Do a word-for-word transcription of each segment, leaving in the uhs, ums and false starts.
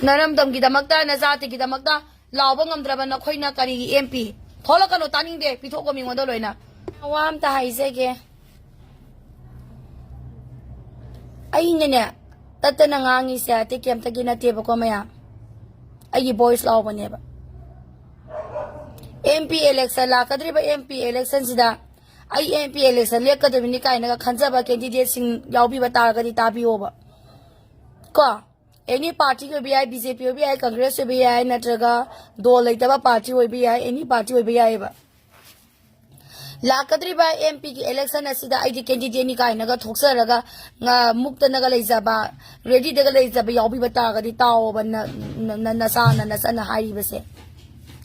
ꯅꯔꯝꯗꯝꯒꯤꯗꯃꯛꯇ, ꯅꯖꯥꯇꯤꯒꯤꯗꯃꯛꯇ ꯂꯥꯎꯕ ꯉꯝꯗ꯭ꯔꯕ ꯅꯈꯣꯏꯅ ꯀꯔꯤꯒꯤ ꯑꯦꯝ ꯄꯤ? ꯊꯣꯛꯂꯛꯀꯅꯨ, ꯇꯥꯅꯤꯡꯗꯦ, ꯄꯤꯊꯣꯛꯀꯣ ꯃꯤꯉꯣꯟꯗ ꯂꯣꯏꯅ꯫ ꯋꯥ ꯑꯝꯇ ꯍꯥꯏꯖꯒꯦ꯫ ꯑꯩꯅꯅꯦ, ꯇꯠꯇꯅ ꯉꯥꯡꯉꯤꯁꯦ ꯑꯇꯩ ꯀꯩꯝꯇꯒꯤ ꯅꯠꯇꯦꯕꯀꯣ ꯃꯌꯥꯝ, ꯑꯩꯒꯤ ꯚꯣꯏꯁ ꯂꯥꯎꯕꯅꯦꯕ꯫ ꯑꯦꯝ ꯄꯤ ꯏꯂꯦꯛꯁꯟ, ꯂꯥꯛꯀꯗꯧꯔꯤꯕ ꯑꯦꯝ ꯄꯤ ꯏꯂꯦꯛꯁꯟꯁꯤꯗ ꯑꯩ ꯑꯦꯝ ꯄꯤ ꯏꯂꯦꯛꯁꯟ ꯂꯦꯞꯀꯗꯕꯅꯤ ꯀꯥꯏꯅꯒ ꯈꯟꯖꯕ ꯀꯦꯟꯗꯤꯗꯦꯠꯁꯤꯡ ꯌꯥꯎꯕꯤꯕ ꯇꯥꯔꯒꯗꯤ ꯇꯥꯕꯤꯌꯣꯕ ꯀꯣ꯫ ꯑꯦꯅꯤ ꯄꯥꯔꯇꯤ ꯑꯣꯏꯕ ꯌꯥꯏ, ꯕꯤ ꯖꯦ ꯄꯤ ꯑꯣꯏꯕ ꯌꯥꯏ, ꯀꯪꯒ꯭ꯔꯦꯁ ꯑꯣꯏꯕ ꯌꯥꯏ, ꯅꯠꯇ꯭ꯔꯒ ꯗꯣꯜ ꯂꯩꯇꯕ ꯄꯥꯔꯇꯤ ꯑꯣꯏꯕ ꯌꯥꯏ, ꯑꯦꯅꯤ ꯄꯥꯔꯇꯤ ꯑꯣꯏꯕ ꯌꯥꯏꯑꯕ꯫ ꯂꯥꯛꯀꯗꯧꯔꯤꯕ ꯑꯦꯝ ꯄꯤꯒꯤ ꯏꯂꯦꯛꯁꯟ ꯑꯁꯤꯗ ꯑꯩꯗꯤ ꯀꯦꯟꯗꯤꯗꯦꯠꯅꯤ ꯀꯥꯏꯅꯒ ꯊꯣꯛꯆꯔꯒ ꯉ-, ꯃꯨꯛꯇꯅꯒ ꯂꯩꯖꯕ, ꯔꯦꯗꯤꯗꯒ ꯂꯩꯖꯕ ꯌꯥꯎꯕꯤꯕ ꯇꯥꯔꯒꯗꯤ ꯇꯥꯎꯑꯣꯕ, ꯅ-, ꯅ-, ꯅ-, ꯅꯆꯥꯅ ꯅꯆꯟꯅ ꯍꯥꯏꯔꯤꯕꯁꯦ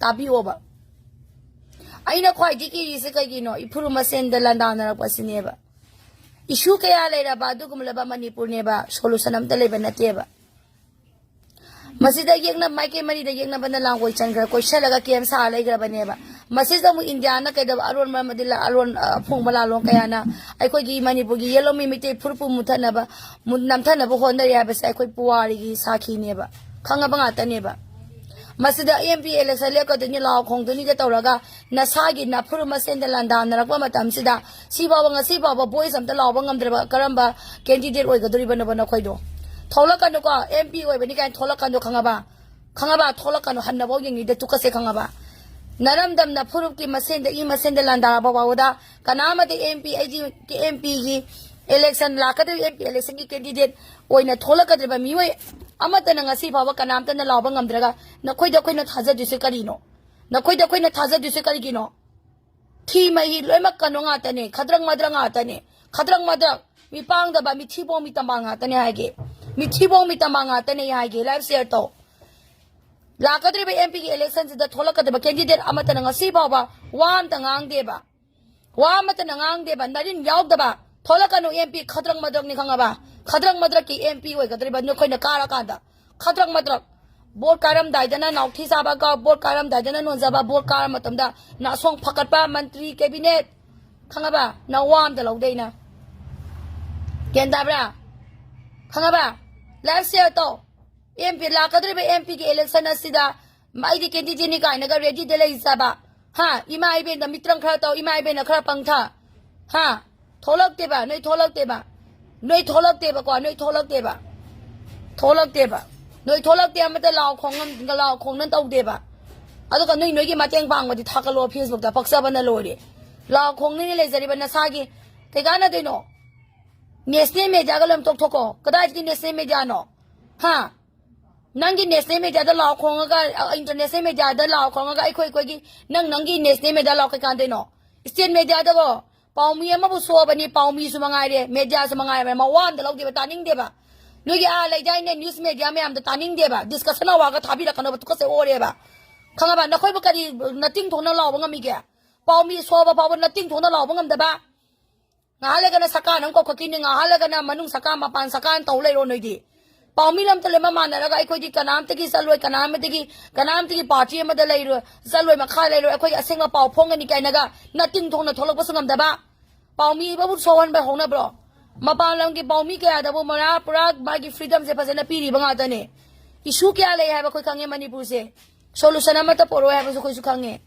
ꯇꯥꯕꯤꯌꯣꯕ꯫ ꯑꯩꯅ ꯈ꯭ꯋꯥꯏꯗꯒꯤ ꯀꯤꯔꯤꯁꯦ ꯀꯩꯒꯤꯅꯣ? ꯏꯐꯨꯔꯨ ꯃꯁꯦꯟꯗ ꯂꯥꯟꯗꯥꯅꯔꯛꯄꯁꯤꯅꯦꯕ꯫ ꯏꯁꯨ ꯀꯌꯥ ꯂꯩꯔꯕ ꯑꯗꯨꯒꯨꯝꯂꯕ ꯃꯅꯤꯄꯨꯔꯅꯦꯕ, ꯁꯣꯂꯨꯁꯟ ꯑꯝꯇ ꯂꯩꯕ ꯅꯠꯇꯦꯕ꯫ ꯃꯁꯤꯗ ꯌꯦꯛꯅ, ꯃꯥꯏꯀꯩ ꯃꯔꯤꯗ ꯌꯦꯛꯅꯕꯅ ꯂꯥꯡꯒꯣꯏ ꯆꯟꯈ꯭ꯔ, ꯀꯣꯏꯁꯜꯂꯒ ꯀꯦꯝ ꯁꯥ ꯂꯩꯈ꯭ꯔꯕꯅꯦꯕ꯫ ꯃꯁꯤꯗ ꯑꯃꯨꯛ ꯏꯟꯗꯤꯌꯥꯅ ꯀꯩꯗꯧꯕ ꯑꯔꯣꯟꯕ ꯑꯃꯗꯤ ꯂ-, ꯑꯔꯣꯟ, ꯑ, ꯑꯐꯣꯡꯕ ꯂꯥꯂꯣꯡ ꯀꯌꯥꯅ ꯑꯩꯈꯣꯏꯒꯤ ꯃꯅꯤꯄꯨꯔꯒꯤ ꯌꯦꯜꯂꯣꯃꯤ ꯃꯤꯇꯩ ꯐꯨꯔꯨꯞꯄꯨ ꯃꯨꯊꯠꯅꯕ, ꯃꯨ-, ꯅꯝꯊꯅꯕ ꯍꯣꯠꯅꯔꯤ ꯍꯥꯏꯕꯁꯦ ꯑꯩꯈꯣꯏ ꯄꯨꯋꯥꯔꯤꯒꯤ ꯁꯥꯈꯤꯅꯦꯕ꯫ ꯈꯪꯉꯕ ꯉꯥꯛꯇꯅꯦꯕ꯫ ꯃꯁꯤꯗ ꯑꯦꯝ ꯄꯤ ꯏꯂꯦꯛꯁꯟ ꯂꯦꯞꯀꯗꯣꯏꯅꯤ, ꯂꯥꯎ ꯈꯣꯡꯗꯣꯏꯅꯤꯗ ꯇꯧꯔꯒ ꯅꯁꯥꯒꯤ ꯅꯐꯨꯔꯨꯞ ꯃꯁꯦꯟꯗ ꯂꯥꯟꯗꯥꯅꯔꯛꯄ ꯃꯇꯝꯁꯤꯗ ꯁꯤ ꯐꯥꯎꯕ, ꯉꯁꯤ ꯐꯥꯎꯕ ꯚꯣꯏꯁ ꯑꯝꯇ ꯂꯥꯎꯕ ꯉꯝꯗ꯭ꯔꯕ ꯀꯔꯝꯕ ꯀꯦꯟꯗꯤꯗꯦꯠ ꯑꯣꯏꯒꯗꯧꯔꯤꯕꯅꯣꯕ ꯅꯈꯣꯏꯗꯣ? ꯊꯣꯛꯂꯛꯀꯅꯨꯀꯣ, ꯑꯦꯝ ꯄꯤ ꯑꯣꯏꯕꯅꯤ ꯀꯥꯏꯅ ꯊꯣꯛꯂꯛꯀꯅꯨ, ꯈꯪꯉꯕ? ꯈꯪꯉꯕ? ꯊꯣꯛꯂꯛꯀꯅꯨ, ꯍꯟꯅꯐꯥꯎ ꯌꯦꯡꯅꯤꯡꯗꯦ, ꯇꯨꯀꯠꯁꯦ, ꯈꯪꯉꯕ? ꯅꯔꯝꯗꯝ ꯅꯐꯨꯔꯨꯞꯀꯤ ꯃꯁꯦꯟꯗ, ꯏ ꯃꯁꯦꯟꯗ ꯂꯥꯟꯗꯥꯔꯕ ꯐꯥꯎꯕꯗ ꯀꯅꯥꯃꯗꯤ ꯑꯦꯝ ꯄꯤ, ꯑꯩꯗꯤ ꯑꯦꯝ ꯄꯤꯒꯤ ꯏꯂꯦꯛꯁꯟ, ꯂꯥꯛꯀꯗꯧꯔꯤꯕ ꯑꯦꯝ ꯄꯤ ꯏꯂꯦꯛꯁꯟꯒꯤ ꯀꯦꯟꯗꯤꯗꯦꯠ ꯑꯣꯏꯅ ꯊꯣꯛꯂꯛꯀꯗꯧꯔꯤꯕ ꯃꯤꯑꯣꯏ ꯑꯃꯠꯇꯅ ꯉꯁꯤ ꯐꯥꯎꯕ ꯀꯅꯥꯝꯇꯅ ꯂꯥꯎꯕ ꯉꯝꯗ꯭ꯔꯒ ꯅꯈꯣꯏꯗ ꯑꯩꯈꯣꯏꯅ ꯊꯥꯖꯗꯣꯏꯁꯦ ꯀꯔꯤꯅꯣ? ꯅꯈꯣꯏꯗ ꯑꯩꯈꯣꯏꯅ ꯊꯥꯖꯗꯣꯏꯁꯦ ꯀꯔꯤꯒꯤꯅꯣ? ꯊꯤ ꯃꯍꯤ ꯂꯣꯏꯅꯃꯛ ꯀꯩꯅꯣ ꯉꯥꯛꯇꯅꯦ, ꯈꯗ꯭ꯔꯛ ꯃꯗ꯭ꯔꯛ ꯉꯥꯛꯇꯅꯦ, ꯈꯗ꯭ꯔꯛ ꯃꯗ꯭ꯔꯛ꯫ ꯃꯤ ꯄꯥꯡꯗꯕ, ꯃꯤꯊꯤꯕꯣꯡ ꯃꯤꯇꯝꯕꯥ ꯉꯥꯛꯇꯅꯦ ꯍꯥꯏꯒꯦ, ꯃꯤꯊꯤꯕꯣꯡ ꯃꯤꯇꯝꯕꯥ ꯉꯥꯛꯇꯅꯦ ꯍꯥꯏꯒꯦ꯫ ꯂꯥꯏꯐ ꯁꯤꯌꯔ ꯇꯧ꯫ ꯂꯥꯛꯀꯗꯧꯔꯤꯕ ꯑꯦꯝ ꯄꯤꯒꯤ ꯏꯂꯦꯛꯁꯟꯁꯤꯗ ꯊꯣꯛꯂꯛꯀꯗꯕ ꯀꯦꯟꯗꯤꯗꯦꯠ ꯑꯃꯠꯇꯅ ꯉꯁꯤ ꯐꯥꯎꯕ ꯋꯥ ꯑꯝꯇ ꯉꯥꯡꯗꯦꯕ, ꯋꯥ ꯑꯃꯠꯇꯅ ꯉꯥꯡꯗꯦꯕ, ꯅꯔꯤꯟ ꯌꯥꯎꯗꯕ꯫ ꯊꯣꯛꯂꯛꯀꯅꯨ ꯑꯦꯝ ꯄꯤ, ꯈꯗ꯭ꯔꯛ ꯃꯗ꯭ꯔꯛꯅꯤ, ꯈꯪꯉꯕ? ꯈꯗ꯭ꯔꯛ ꯃꯗ꯭ꯔꯛꯀꯤ ꯑꯦꯝ ꯄꯤ ꯑꯣꯏꯒꯗꯧꯔꯤꯕ ꯅꯈꯣꯏꯅ ꯀꯥꯔꯀꯥꯟꯗ꯫ ꯈꯗ꯭ꯔꯛ ꯃꯗ꯭ꯔꯛ꯫ ꯚꯣꯠ ꯀꯥꯔꯝꯗꯥꯏꯗꯅ ꯅꯥꯎꯊꯤ ꯆꯥꯕ, ꯀ-, ꯚꯣꯠ ꯀꯥꯔꯝꯗꯥꯏꯗꯅ ꯅꯣꯟꯖꯕ, ꯚꯣꯠ ꯀꯥꯔ ꯃꯇꯝꯗ ꯅꯥꯁꯣꯡ ꯐꯀꯠꯄ, ꯃꯟꯇ꯭ꯔꯤ, ꯀꯦꯕꯤꯅꯦꯠ, ꯈꯪꯉꯕ? ꯅꯋꯥ ꯑꯝꯇ ꯂꯧꯗꯦ ꯑꯩꯅ꯫ ꯒ꯭ꯌꯥꯟ ꯇꯥꯕ꯭ꯔꯥ? ꯈꯪꯉꯕ? ꯂꯥꯏꯐ ꯁꯤꯌꯔ ꯇꯧ꯫ ꯑꯦꯝ ꯄꯤ ꯂꯥꯛꯀꯗꯧꯔꯤꯕ ꯑꯦꯝ ꯄꯤꯒꯤ ꯏꯂꯦꯛꯁꯟ ꯑꯁꯤꯗ ꯑꯩꯗꯤ ꯀꯦꯟꯗꯤꯗꯦꯠꯅꯤ ꯀꯥꯏꯅꯒ ꯔꯦꯗꯤꯗ ꯂꯩꯖꯕ, ꯍꯥ? ꯏꯃꯥ ꯏꯕꯦꯟꯗ ꯃꯤꯇ꯭ꯔꯪ ꯈꯔ ꯇꯧ, ꯏꯃꯥ ꯏꯕꯦꯟꯅ ꯈꯔ ꯄꯪꯊ, ꯍꯥ? ꯊꯣꯛꯂꯛꯇꯦꯕ, ꯅꯣꯏ ꯊꯣꯛꯂꯛꯇꯦꯕ, ꯅꯣꯏ ꯊꯣꯛꯂꯛꯇꯦꯕꯀꯣ, ꯅꯣꯏ ꯊꯣꯛꯂꯛꯇꯦꯕ, ꯊꯣꯛꯂꯛꯇꯦꯕ, ꯅꯣꯏ ꯊꯣꯛꯂꯛꯇꯦ꯫ ꯑꯃꯇ ꯂꯥꯎ ꯈꯣꯡ ꯉꯝ-, ꯂꯥꯎ ꯈꯣꯡꯅ ꯇꯧꯗꯦꯕ꯫ ꯑꯗꯨꯒ ꯅꯣꯏ ꯅꯣꯏꯒꯤ ꯃꯇꯦꯡ ꯄꯥꯡꯕꯗꯤ ꯊꯥꯒꯠꯂꯣ ꯐꯦꯁꯕꯨꯛꯇ, ꯄꯛꯆꯕꯅ ꯂꯣꯏꯔꯦ꯫ ꯂꯥꯎ ꯈꯣꯡꯅꯤꯅ ꯂꯩꯖꯔꯤꯕ ꯅꯁꯥꯒꯤ ꯀꯩ ꯀꯥꯟꯅꯗꯣꯏꯅꯣ? ꯅꯦꯁꯅꯦꯜ ꯃꯦꯗꯤꯌꯥꯒ ꯂꯣꯏ ꯇꯣꯛꯊꯣꯛꯀꯣ꯫ ꯀꯗꯥꯏꯗꯒꯤ ꯅꯦꯁꯅꯦꯜ ꯃꯦꯗꯤꯌꯥꯅꯣ? ꯍꯥ? ꯅꯪꯒꯤ ꯅꯦꯁꯅꯦꯜ ꯃꯦꯗꯤꯌꯥꯗ ꯂꯥꯎ ꯈꯣꯡꯉꯒ, ꯑ, ꯏꯟꯇꯔꯅꯦꯁꯅꯦꯜ ꯃꯦꯗꯤꯌꯥꯗ ꯂꯥꯎ ꯈꯣꯡꯉꯒ ꯑꯩꯈꯣꯏ, ꯑꯩꯈꯣꯏꯒꯤ, ꯅꯪ ꯅꯪꯒꯤ ꯅꯦꯁꯅꯦꯜ ꯃꯦꯗꯤꯌꯥ ꯂꯥꯎ ꯀꯩꯀꯥꯟꯗꯣꯏꯅꯣ? ꯁ꯭ꯇꯦꯠ ꯃꯦꯗꯤꯌꯥꯗꯀꯣ ꯄꯥꯎꯃꯤ ꯑꯃꯕꯨ ꯁꯣꯛꯑꯕꯅꯤ, ꯄꯥꯎꯃꯤꯁꯨ ꯃꯉꯥꯏꯔꯦ, ꯃꯦꯗꯤꯌꯥꯁꯨ ꯃꯉꯥꯏꯔꯦ, ꯃꯋꯥ ꯑꯝꯗ ꯂꯧꯗꯦꯕ, ꯇꯥꯅꯤꯡꯗꯦꯕ꯫ ꯅꯣꯏꯒꯤ ꯑꯥ ꯂꯩꯗꯥꯏꯅꯦ ꯅ꯭ꯌꯨꯁ ꯃꯦꯗꯤꯌꯥ ꯃꯌꯥꯝꯗꯣ ꯇꯥꯅꯤꯡꯗꯦꯕ, ꯗꯤꯁꯀꯁꯟ ꯑꯋꯥꯔꯒ ꯊꯥꯕꯤꯔꯛꯀꯅꯣꯕ, ꯇꯨꯀꯠꯆꯩ ꯑꯣꯔꯦꯕ꯫ ꯈꯪꯉꯕ? ꯅꯈꯣꯏꯕꯨ ꯀꯔꯤ ꯅꯇꯤꯡ ꯊꯣꯡꯅ ꯂꯥꯎꯕ ꯉꯝꯃꯤꯒꯦ? ꯄꯥꯎꯃꯤ ꯁꯣꯛꯑꯕ ꯐꯥꯎꯕ ꯅꯇꯤꯡ ꯊꯣꯡꯅ ꯂꯥꯎꯕ ꯉꯝꯗꯕ? ꯉꯥꯏꯍꯥꯛ ꯂꯩꯒꯅ ꯁꯔꯀꯥꯔꯅ ꯑꯃꯨꯛ ꯀꯧꯈꯠꯈꯤꯅꯤ, ꯉꯥꯏꯍꯥꯛ ꯂꯩꯒꯅ ꯃꯅꯨꯡ ꯁꯔꯀꯥꯔ, ꯃꯄꯥꯟ ꯁꯔꯀꯥꯔꯅ ꯇꯧ ꯂꯩꯔꯣ ꯅꯣꯏꯗꯤ꯫ ꯄꯥꯎꯃꯤ ꯂꯝꯇ ꯂꯣꯏꯅꯃꯛ ꯃꯥꯟꯅꯔꯒ ꯑꯩꯈꯣꯏꯗꯤ ꯀꯅꯥꯝꯇꯒꯤ ꯆꯠꯂꯣꯏ, ꯀꯅꯥꯝꯇꯒꯤ, ꯀꯅꯥꯝꯇꯒꯤ ꯄꯥꯔꯇꯤ ꯑꯃꯗ ꯂꯩꯔꯣꯏ, ꯆꯠꯂꯣꯏ, ꯃꯈꯥ ꯂꯩꯔꯣꯏ, ꯑꯩꯈꯣꯏꯒꯤ ꯑꯁꯦꯡꯕ ꯄꯥꯎ ꯐꯣꯡꯒꯅꯤ ꯀꯥꯏꯅꯒ ꯅꯇꯤꯡ ꯊꯣꯡꯅ ꯊꯣꯛꯂꯛꯄꯁꯨ ꯉꯝꯗꯕ꯫ ꯄꯥꯎꯃꯤꯕꯕꯨ ꯁꯣꯛꯍꯟꯕ ꯍꯧꯅꯕ꯭ꯔꯣ? ꯃꯄꯥꯟ ꯂꯝꯒꯤ ꯄꯥꯎꯃꯤ ꯀꯌꯥꯗꯕꯨ ꯃꯔꯥ ꯄꯨꯔꯥ ꯃꯥꯒꯤ ꯐ꯭ꯔꯤꯗꯝꯁꯦ ꯐꯖꯅ ꯄꯤꯔꯤꯕ ꯉꯥꯛꯇꯅꯦ꯫ ꯏꯁꯨ ꯀꯌꯥ ꯂꯩ ꯍꯥꯏꯕ ꯑꯩꯈꯣꯏ ꯈꯪꯉꯦ ꯃꯅꯤꯄꯨꯔꯁꯦ꯫ ꯁꯣꯂꯨꯁꯟ ꯑꯃꯠꯇ ꯄꯨꯔꯛꯑꯣ ꯍꯥꯏꯕꯁꯨ ꯑꯩꯈꯣꯏꯁꯨ ꯈꯪꯉꯦ꯫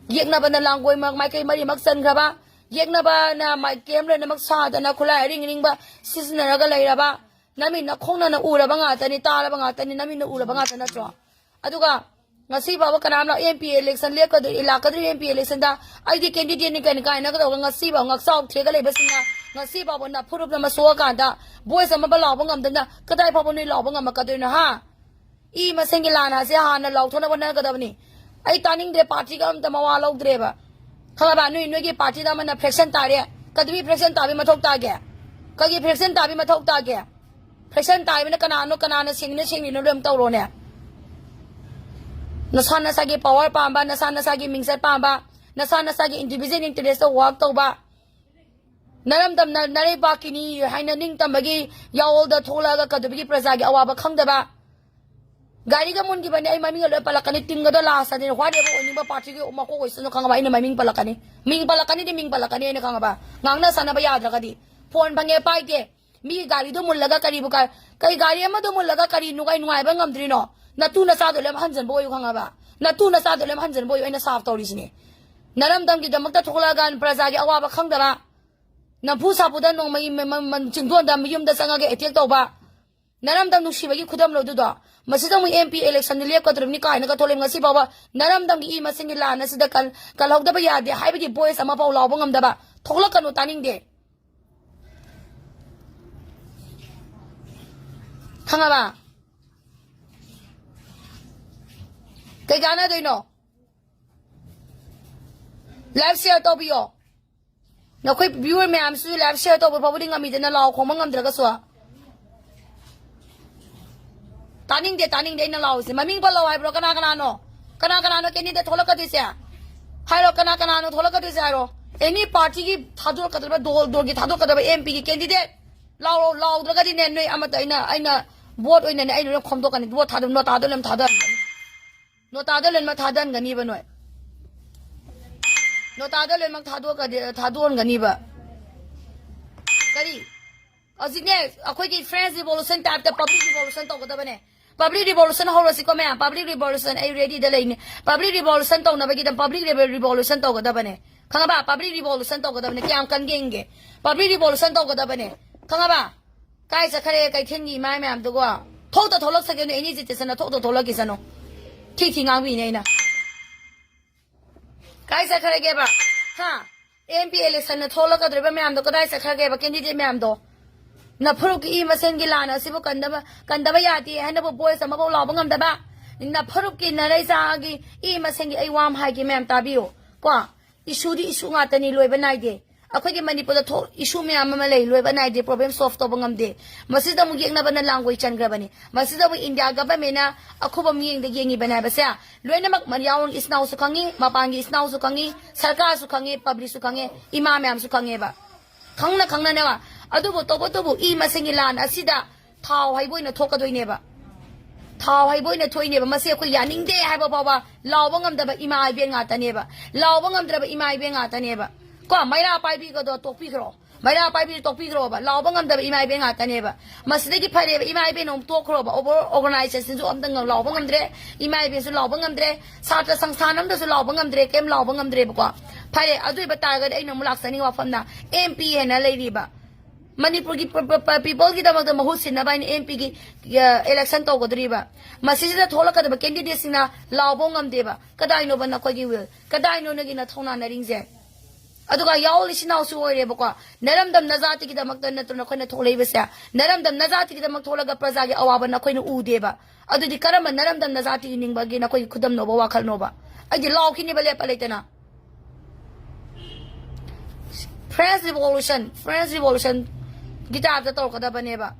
ꯌꯦꯛꯅꯕꯅ ꯂꯥꯡꯒꯣꯏꯃꯛ ꯃꯥꯏꯀꯩ ꯃꯔꯤꯃꯛ ꯆꯟꯈ꯭ꯔꯕ, ꯌꯦꯛꯅꯕꯅ ꯃꯥꯏꯀꯩ ꯑꯃ ꯂꯣꯏꯅꯃꯛ ꯁꯥꯗꯅ ꯈꯨꯠꯂꯥꯏ ꯑꯔꯤꯡ ꯑꯔꯤꯡꯕ ꯁꯤꯖꯤꯟꯅꯔꯒ ꯂꯩꯔꯕ, ꯅꯃꯤꯠ ꯅꯈꯣꯡꯅꯅ ꯎꯔꯕ ꯉꯥꯛꯇꯅꯤ, ꯇꯥꯔꯕ ꯉꯥꯛꯇꯅꯤ, ꯅꯃꯤꯠꯅ ꯎꯔꯕ ꯉꯥꯛꯇ ꯅꯠꯇ꯭ꯔꯣ? ꯑꯗꯨꯒ ꯉꯁꯤ ꯐꯥꯎꯕ ꯀꯅꯥꯝꯅ ꯑꯦꯝ ꯄꯤ ꯏꯂꯦꯛꯁꯟ ꯂꯦꯞꯀꯗꯣꯏ, ꯂꯥꯛꯀꯗꯧꯔꯤ ꯑꯦꯝ ꯄꯤ ꯏꯂꯦꯛꯁꯟꯗ ꯑꯩꯗꯤ ꯀꯦꯟꯗꯤꯗꯦꯠꯅꯤ ꯀꯩꯅ ꯀꯥꯏꯅꯒ ꯇꯧꯔꯒ ꯉꯁꯤ ꯐꯥꯎ ꯉꯛꯆꯥꯎ ꯊꯦꯛꯑꯒ ꯂꯩꯕꯁꯤꯡꯅ ꯉꯁꯤ ꯐꯥꯎꯕ ꯅꯐꯨꯔꯨꯞꯅ ꯃꯁꯣꯛꯑꯀꯥꯟꯗ ꯚꯣꯏꯁ ꯑꯃꯕ ꯂꯥꯎꯕ ꯉꯝꯗꯅ ꯀꯗꯥꯏ ꯐꯥꯎꯕ ꯅꯣꯏ ꯂꯥꯎꯕ ꯉꯝꯃꯛꯀꯗꯣꯏꯅꯣ, ꯍꯥ? ꯏ ꯃꯁꯦꯟꯒꯤ ꯂꯥꯟ ꯑꯁꯦ ꯍꯥꯟꯅ ꯂꯥꯎꯊꯣꯛꯅꯕ ꯍꯣꯠꯅꯒꯗꯕꯅꯤ꯫ ꯑꯩ ꯇꯥꯅꯤꯡꯗ꯭ꯔꯦ, ꯄꯥꯔꯇꯤꯒ ꯑꯝꯇ ꯃꯋꯥ ꯂꯧꯗ꯭ꯔꯦꯕ꯫ ꯈꯪꯉꯕ? ꯅꯣꯏ, ꯅꯣꯏꯒꯤ ꯄꯥꯔꯇꯤꯗ ꯑꯃꯅ ꯐ꯭ꯔꯦꯛꯁꯟ ꯇꯥꯔꯦ꯫ ꯀꯗꯨꯕꯤ ꯐ꯭ꯔꯦꯛꯁꯟ ꯇꯥꯕꯤ ꯃꯊꯧ ꯇꯥꯒꯦ? ꯀꯔꯤ ꯐ꯭ꯔꯦꯛꯁꯟ ꯇꯥꯕꯤ ꯃꯊꯧ ꯇꯥꯒꯦ? ꯐ꯭ꯔꯦꯛꯁꯟ ꯇꯥꯏꯕꯅ ꯀꯅꯥꯅꯣ, ꯀꯅꯥꯅ ꯁꯦꯡꯉꯤꯅꯣ, ꯁꯦꯡꯂꯤꯅꯣ ꯂꯣꯏ ꯑꯃ ꯇꯧꯔꯣꯅꯦ꯫ ꯅꯁꯥ ꯅꯁꯥꯒꯤ ꯄꯋꯥꯔ ꯄꯥꯝꯕ, ꯅꯁꯥ ꯅꯁꯥꯒꯤ ꯃꯤꯡꯆꯠ ꯄꯥꯝꯕ, ꯅꯁꯥ ꯅꯁꯥꯒꯤ ꯏꯟꯗꯤꯕꯤꯖꯨꯋꯦꯜ ꯏꯟꯇꯔꯦꯁꯇ ꯋꯥꯔꯛ ꯇꯧꯕ, ꯅꯔꯝꯗꯝ ꯅ-, ꯅꯔꯩꯕꯥꯛꯀꯤꯅꯤ ꯍꯥꯏꯅ ꯅꯤꯡꯇꯝꯕꯒꯤ ꯌꯥꯑꯣꯜꯗ ꯊꯣꯛꯂꯛꯑꯒ ꯀꯗꯨꯕꯤꯒꯤ ꯄ꯭ꯔꯖꯥꯒꯤ ꯑꯋꯥꯕ ꯈꯪꯗꯕ꯫ ꯒꯥꯔꯤꯒ ꯃꯨꯟꯈꯤꯕꯅꯤ, ꯑꯩ ꯃꯃꯤꯡꯒ ꯂꯣꯏ ꯄꯜꯂꯛꯀꯅꯤ, ꯇꯤꯡꯒꯗ ꯂꯥꯁ ꯍꯥꯏꯗꯅ ꯋꯥꯠ ꯑꯦꯕ ꯑꯣꯏꯅꯤꯡꯕ ꯄꯥꯔꯇꯤꯒꯤ ꯃꯀꯣꯛ ꯑꯣꯏꯁꯅꯨ ꯈꯪꯉꯕ? ꯑꯩꯅ ꯃꯃꯤꯡ ꯄꯜꯂꯛꯀꯅꯤ, ꯃꯤꯡ ꯄꯜꯂꯛꯀꯅꯤꯗꯤ ꯃꯤꯡ ꯄꯜꯂꯛꯀꯅꯤ ꯑꯩꯅ ꯈꯪꯉꯕ? ꯉꯥꯡꯅ ꯁꯥꯟꯅꯕ ꯌꯥꯗ꯭ꯔꯒꯗꯤ꯫ ꯐꯣꯟ ꯐꯪꯉꯦ ꯄꯥꯏꯗꯦ, ꯃꯤꯒꯤ ꯒꯥꯔꯤꯗꯣ ꯃꯨꯜꯂꯒ ꯀꯔꯤꯕꯨ ꯀꯥꯏ-, ꯀꯩ ꯒꯥꯔꯤ ꯑꯃꯗꯣ ꯃꯨꯜꯂꯒ ꯀꯔꯤ ꯅꯨꯡꯉꯥꯏ ꯅꯨꯡꯉꯥꯏꯕ ꯉꯝꯗ꯭ꯔꯤꯅꯣ? ꯅꯇꯨ ꯅꯆꯥꯗꯣ ꯂꯣꯏ ꯍꯟꯖꯤꯟꯕ ꯑꯣꯏꯌꯨ, ꯈꯪꯉꯕ? ꯅꯇꯨ ꯅꯆꯥꯗꯣ ꯂꯣꯏ ꯍꯟꯖꯤꯟꯕ ꯑꯣꯏꯌꯨ, ꯑꯩꯅ ꯁꯥꯐ ꯇꯧꯔꯤꯁꯤꯅꯦ꯫ ꯅꯔꯝꯗꯝꯒꯤꯗꯃꯛꯇ ꯊꯣꯛꯂꯛꯑꯒ ꯄ꯭ꯔꯖꯥꯒꯤ ꯑꯋꯥꯕ ꯈꯪꯗꯕ, ꯅꯝꯐꯨ ꯁꯥꯐꯨꯗ ꯅꯣꯡꯃꯩ ꯃ-, ꯃ-, ꯃ-, ꯆꯤꯡꯗꯣꯟꯗ ꯃꯌꯨꯝꯗ ꯆꯪꯉꯒ ꯑꯦꯇꯦꯛ ꯇꯧꯕ, ꯅꯔꯝꯗꯝ ꯅꯨꯡꯁꯤꯕꯒꯤ ꯈꯨꯗꯝꯂꯣ ꯑꯗꯨꯗꯣ? ꯃꯁꯤꯗ ꯑꯃꯨꯛ ꯑꯦꯝ ꯄꯤ ꯏꯂꯦꯛꯁꯟꯗ ꯂꯦꯞꯀꯗꯧꯔꯤꯕꯅꯤ ꯀꯥꯏꯅꯒ ꯊꯣꯛꯂꯛꯏ꯫ ꯉꯁꯤ ꯐꯥꯎꯕ ꯅꯔꯝꯗꯝꯒꯤ ꯏ ꯃꯁꯤꯡꯒꯤ ꯂꯥꯟ ꯑꯁꯤꯗ ꯀꯜ-, ꯀꯜꯍꯧꯗꯕ ꯌꯥꯗꯦ ꯍꯥꯏꯕꯒꯤ ꯚꯣꯏꯁ ꯑꯃꯐꯥꯎ ꯂꯥꯎꯕ ꯉꯝꯗꯕ꯫ ꯊꯣꯛꯂꯛꯀꯅꯨ, ꯇꯥꯅꯤꯡꯗꯦ꯫ ꯈꯪꯉꯕ? ꯀꯩ ꯀꯥꯟꯅꯗꯣꯏꯅꯣ? ꯂꯥꯏꯚ ꯁꯤꯌꯔ ꯇꯧꯕꯤꯌꯣ꯫ ꯅꯈꯣꯏ ꯚ꯭ꯌꯨꯋꯔ ꯃꯌꯥꯝꯁꯨ ꯂꯥꯏꯚ ꯁꯤꯌꯔ ꯇꯧꯕ ꯐꯥꯎꯕꯗꯤ ꯉꯝꯃꯤꯗꯅ, ꯂꯥꯎ ꯈꯣꯡꯕ ꯉꯝꯗ꯭ꯔꯒꯁꯨ꯫ ꯇꯥꯅꯤꯡꯗꯦ, ꯇꯥꯅꯤꯡꯗꯦ ꯑꯩꯅ ꯂꯥꯎꯔꯤꯁꯦ꯫ ꯃꯃꯤꯡ ꯄꯜꯂꯧ ꯍꯥꯏꯕ꯭ꯔꯣ? ꯀꯅꯥ ꯀꯅꯥꯅꯣ? ꯀꯅꯥ ꯀꯅꯥꯅꯣ ꯀꯦꯟꯗꯤꯗꯦꯠ ꯊꯣꯛꯂꯛꯀꯗꯣꯏꯁꯦ? ꯍꯥꯏꯔꯣ, ꯀꯅꯥ ꯀꯅꯥꯅꯣ ꯊꯣꯛꯂꯛꯀꯗꯣꯏꯁꯦ ꯍꯥꯏꯔꯣ꯫ ꯑꯦꯅꯤ ꯄꯥꯔꯇꯤꯒꯤ ꯊꯥꯗꯣꯔꯛꯀꯗꯕ, ꯗꯣꯜ ꯗꯣꯜꯒꯤ ꯊꯥꯗꯣꯔꯛꯀꯗꯕ ꯑꯦꯝ ꯄꯤꯒꯤ ꯀꯦꯟꯗꯤꯗꯦꯠ ꯂꯥꯎꯔꯣ꯫ ꯂꯥꯎꯗ꯭ꯔꯒꯗꯤꯅꯦ, ꯅꯣꯏ ꯑꯃꯠꯇ ꯑꯩꯅ, ꯑꯩꯅ ꯚꯣꯠ ꯑꯣꯏꯅꯅꯦ ꯑꯩ ꯂꯣꯏꯅ ꯈꯣꯝꯗꯣꯛꯀꯅꯤ꯫ ꯚꯣꯠ ꯊꯥꯗ-, ꯅꯣꯇꯥꯗ ꯂꯣꯏꯅ ꯊꯥꯗꯍꯟꯒꯅꯤ꯫ ꯅꯣꯇꯥꯗ ꯂꯣꯏꯅꯃꯛ ꯊꯥꯗꯍꯟꯒꯅꯤꯕ ꯅꯣꯏ꯫ ꯅꯣꯇꯥꯗ ꯂꯣꯏꯅꯃꯛ ꯊꯥꯗꯣꯛꯀꯗꯤ-, ꯊꯥꯗꯣꯛꯍꯟꯒꯅꯤꯕ꯫ ꯀꯔꯤ? ꯍꯧꯖꯤꯛꯅꯦ, ꯑꯩꯈꯣꯏꯒꯤ ꯐ꯭ꯔꯦꯟꯁ ꯔꯤꯚꯣꯂꯨꯁꯟ ꯇꯥꯏꯞꯇ ꯄꯕ꯭ꯂꯤꯛ ꯔꯤꯚꯣꯂꯨꯁꯟ ꯇꯧꯒꯗꯕꯅꯦ꯫ ꯄꯕ꯭ꯂꯤꯛ ꯔꯤꯚꯣꯂꯨꯁꯟ ꯍꯧꯔꯁꯤꯀꯣ ꯃꯌꯥꯝ, ꯄꯕ꯭ꯂꯤꯛ ꯔꯤꯚꯣꯂꯨꯁꯟ ꯑꯩ ꯔꯦꯗꯤꯗ ꯂꯩꯅꯤ꯫ ꯄꯕ꯭ꯂꯤꯛ ꯔꯤꯚꯣꯂꯨꯁꯟ ꯇꯧꯅꯕꯒꯤꯗꯃꯛ ꯄꯕ꯭ꯂꯤꯛ ꯔꯤꯚꯣ-, ꯔꯤꯚꯣꯂꯨꯁꯟ ꯇꯧꯒꯗꯕꯅꯦ꯫ ꯈꯪꯉꯕ? ꯄꯕ꯭ꯂꯤꯛ ꯔꯤꯚꯣꯂꯨꯁꯟ ꯇꯧꯒꯗꯕꯅꯦ꯫ ꯀꯌꯥꯝ ꯀꯟꯒꯦ ꯌꯦꯡꯒꯦ꯫ ꯄꯕ꯭ꯂꯤꯛ ꯔꯤꯚꯣꯂꯨꯁꯟ ꯇꯧꯒꯗꯕꯅꯦ꯫ ꯈꯪꯉꯕ? ꯀꯥꯏ ꯆꯠꯈ꯭ꯔꯦ ꯀꯩꯊꯦꯜꯒꯤ ꯏꯃꯥ ꯃꯌꯥꯝꯗꯨꯒꯣ? ꯊꯣꯛꯇ ꯊꯣꯛꯂꯛꯁꯒꯦꯅꯣ, ꯑꯦꯅꯤ ꯖꯤꯇꯦꯁꯟꯅ ꯊꯣꯛꯇ ꯊꯣꯛꯂꯛꯈꯤꯁꯅꯣ꯫ ꯊꯤ ꯊꯤ ꯉꯥꯡꯕꯤꯅꯦ ꯑꯩꯅ꯫ ꯀꯥꯏ ꯆꯠꯈ꯭ꯔꯒꯦꯕ? ꯍꯥ? ꯑꯦꯝ ꯄꯤ ꯏꯂꯦꯛꯁꯟꯅ ꯊꯣꯛꯂꯛꯀꯗꯧꯔꯤꯕ ꯃꯌꯥꯝꯗꯣ ꯀꯗꯥꯏ ꯆꯠꯈ꯭ꯔꯒꯦꯕ, ꯀꯦꯟꯗꯤꯗꯦꯠ ꯃꯌꯥꯝꯗꯣ? ꯅꯐꯨꯔꯨꯞꯀꯤ ꯏ ꯃꯁꯦꯟꯒꯤ ꯂꯥꯟ ꯑꯁꯤꯕꯨ ꯀꯟꯗꯕ, ꯀꯟꯗꯕ ꯌꯥꯗꯦ ꯍꯥꯏꯅꯕꯨ ꯚꯣꯏꯁ ꯑꯃꯐꯥꯎ ꯂꯥꯎꯕ ꯉꯝꯗꯕ, ꯅꯐꯨꯔꯨꯞꯀꯤ ꯅꯔꯩꯆꯥꯒꯤ ꯏ ꯃꯁꯦꯟꯒꯤ ꯑꯩ ꯋꯥ ꯑꯃ ꯍꯥꯏꯒꯦ ꯃꯌꯥꯝ ꯇꯥꯕꯤꯌꯨ ꯀꯣ꯫ ꯏꯁꯨꯗꯤ ꯏꯁꯨ ꯉꯥꯛꯇꯅꯤ, ꯂꯣꯏꯕ ꯅꯥꯏꯗꯦ꯫ ꯑꯩꯈꯣꯏꯒꯤ ꯃꯅꯤꯄꯨꯔꯗ ꯊꯣꯛ-, ꯏꯁꯨ ꯃꯌꯥꯝ ꯑꯃ ꯂꯩ, ꯂꯣꯏꯕ ꯅꯥꯏꯗꯦ, ꯄ꯭ꯔꯣꯕ꯭ꯂꯦꯝ ꯁꯣꯜꯚ ꯇꯧꯕ ꯉꯝꯗꯦ꯫ ꯃꯁꯤꯗ ꯑꯃꯨꯛ ꯌꯦꯛꯅꯕꯅ ꯂꯥꯡꯒꯣꯏ ꯆꯟꯈ꯭ꯔꯕꯅꯤ꯫ ꯃꯁꯤꯗ ꯑꯃꯨꯛ ꯏꯟꯗꯤꯌꯥ ꯒꯚꯔꯟꯃꯦꯟꯅ ꯑꯈꯨꯕ ꯃꯤꯠꯌꯦꯡꯗ ꯌꯦꯡꯉꯤꯕꯅꯦ ꯍꯥꯏꯕꯁꯦ ꯂꯣꯏꯅꯃꯛ ꯃꯌꯥꯝ ꯏꯆꯤꯟ ꯏꯅꯥꯎꯁꯨ ꯈꯪꯉꯤ, ꯃꯄꯥꯟꯒꯤ ꯏꯆꯤꯟ ꯏꯅꯥꯎꯁꯨ ꯈꯪꯉꯤ, ꯁꯔꯀꯥꯔꯁꯨ ꯈꯪꯉꯤ, ꯄꯕ꯭ꯂꯤꯛꯁꯨ ꯈꯪꯉꯤ, ꯏꯃꯥ ꯃꯌꯥꯝꯁꯨ ꯈꯪꯉꯦꯕ꯫ ꯈꯪꯅ ꯈꯪꯅꯅꯦꯕ꯫ ꯑꯗꯨꯕꯨ ꯇꯧꯕꯇꯕꯨ ꯏ ꯃꯁꯦꯟꯒꯤ ꯂꯥꯟ ꯑꯁꯤꯗ ꯊꯥꯎ ꯍꯩꯕ ꯑꯣꯏꯅ ꯊꯣꯛꯀꯗꯣꯏꯅꯦꯕ꯫ ꯊꯥꯎ ꯍꯩꯕ ꯑꯣꯏꯅ ꯊꯣꯛꯏꯅꯦꯕ꯫ ꯃꯁꯤ ꯑꯩꯈꯣꯏ ꯌꯥꯅꯤꯡꯗꯦ ꯍꯥꯏꯕ ꯐꯥꯎꯕ ꯂꯥꯎꯕ ꯉꯝꯗꯕ ꯏꯃꯥ ꯏꯕꯦꯟ ꯉꯥꯛꯇꯅꯦꯕ꯫ ꯂꯥꯎꯕ ꯉꯝꯗ꯭ꯔꯕ ꯏꯃꯥ ꯏꯕꯦꯟ ꯉꯥꯛꯇꯅꯦꯕ꯫ ꯀꯣ, ꯃꯩꯔꯥ ꯄꯥꯏꯕꯤꯒꯗꯣ ꯇꯣꯛꯄꯤꯈ꯭ꯔꯣ꯫ ꯃꯩꯔꯥ ꯄꯥꯏꯕꯤꯁꯨ ꯇꯣꯛꯄꯤꯈ꯭ꯔꯣꯕ꯫ ꯂꯥꯎꯕ ꯉꯝꯗꯕ ꯏꯃꯥ ꯏꯕꯦꯟ ꯉꯥꯛꯇꯅꯦꯕ꯫ ꯃꯁꯤꯗꯒꯤ ꯐꯔꯦꯕ, ꯏꯃꯥ ꯏꯕꯦꯟ ꯑꯃꯨꯛ ꯇꯣꯛꯈ꯭ꯔꯣꯕ꯫ ꯑꯣꯚꯔ ꯑꯣꯔꯒꯅꯥꯏꯖꯦꯁꯟꯁꯨ ꯑꯝꯇ ꯉ-, ꯂꯥꯎꯕ ꯉꯝꯗ꯭ꯔꯦ, ꯏꯃꯥ ꯏꯕꯦꯟꯁꯨ ꯂꯥꯎꯕ ꯉꯝꯗ꯭ꯔꯦ, ꯁꯥꯇ꯭ꯔ ꯁꯪꯁꯊꯥꯟ ꯑꯝꯗꯁꯨ ꯂꯥꯎꯕ ꯉꯝꯗ꯭ꯔꯦ, ꯀꯩꯝ ꯂꯥꯎꯕ ꯉꯝꯗ꯭ꯔꯦꯕꯀꯣ꯫ ꯐꯔꯦ, ꯑꯗꯨ ꯑꯣꯏꯕ ꯇꯥꯔꯒꯗꯤ ꯑꯩꯅ ꯑꯃꯨꯛ ꯂꯥꯛꯆꯅꯤꯡꯕ ꯋꯥꯐꯝꯅ, ꯑꯦꯝ ꯄꯤ ꯍꯥꯏꯅ ꯂꯩꯔꯤꯕ ꯃꯅꯤꯄꯨꯔꯒꯤ ꯄ-, ꯄ-, ꯄ-, ꯄꯤꯄꯜꯒꯤꯗꯃꯛꯇ ꯃꯍꯨꯠ ꯁꯤꯟꯅꯕ ꯍꯥꯏꯅ ꯑꯦꯝ ꯄꯤꯒꯤ, ꯑ, ꯏꯂꯦꯛꯁꯟ ꯇꯧꯒꯗꯧꯔꯤꯕ, ꯃꯁꯤꯁꯤꯗ ꯊꯣꯛꯂꯛꯀꯗꯕ ꯀꯦꯟꯗꯤꯗꯦꯠꯁꯤꯡꯅ ꯂꯥꯎꯕ ꯉꯝꯗꯦꯕ꯫ ꯀꯗꯥꯏꯅꯣꯕ ꯅꯈꯣꯏꯒꯤ ꯋꯤꯜ? ꯀꯗꯥꯏꯅꯣ ꯅꯒꯤ ꯅꯊꯧꯅꯥ ꯅꯔꯤꯡꯁꯦ? ꯑꯗꯨꯒ ꯌꯥꯎ ꯏꯆꯤꯟ ꯏꯅꯥꯎꯁꯨ ꯑꯣꯏꯔꯦꯕꯀꯣ꯫ ꯅꯔꯝꯗꯝ ꯅꯖꯥꯇꯤꯒꯤꯗꯃꯛꯇ ꯅꯠꯇ꯭ꯔꯣ ꯅꯈꯣꯏꯅ ꯊꯣꯛꯂꯛꯏꯕꯁꯦ? ꯅꯔꯝꯗꯝ ꯅꯖꯥꯇꯤꯒꯤꯗꯃꯛ ꯊꯣꯛꯂꯒ ꯄ꯭ꯔꯖꯥꯒꯤ ꯑꯋꯥꯕ ꯅꯈꯣꯏꯅ ꯎꯗꯦꯕ꯫ ꯑꯗꯨꯗꯤ ꯀꯔꯝꯕ ꯅꯔꯝꯗꯝ ꯅꯖꯥꯇꯤꯒꯤ ꯅꯤꯡꯕꯒꯤ ꯅꯈꯣꯏꯒꯤ ꯈꯨꯗꯝꯅꯣꯕ, ꯋꯥꯈꯜꯅꯣꯕ? ꯑꯩꯗꯤ ꯂꯥꯎꯈꯤꯅꯦꯕ ꯂꯦꯞꯄ ꯂꯩꯇꯅ꯫ French Revolution, French Revolution ꯒꯤ type ꯇ ꯇꯧꯔꯛꯀꯗꯕꯅꯦꯕ꯫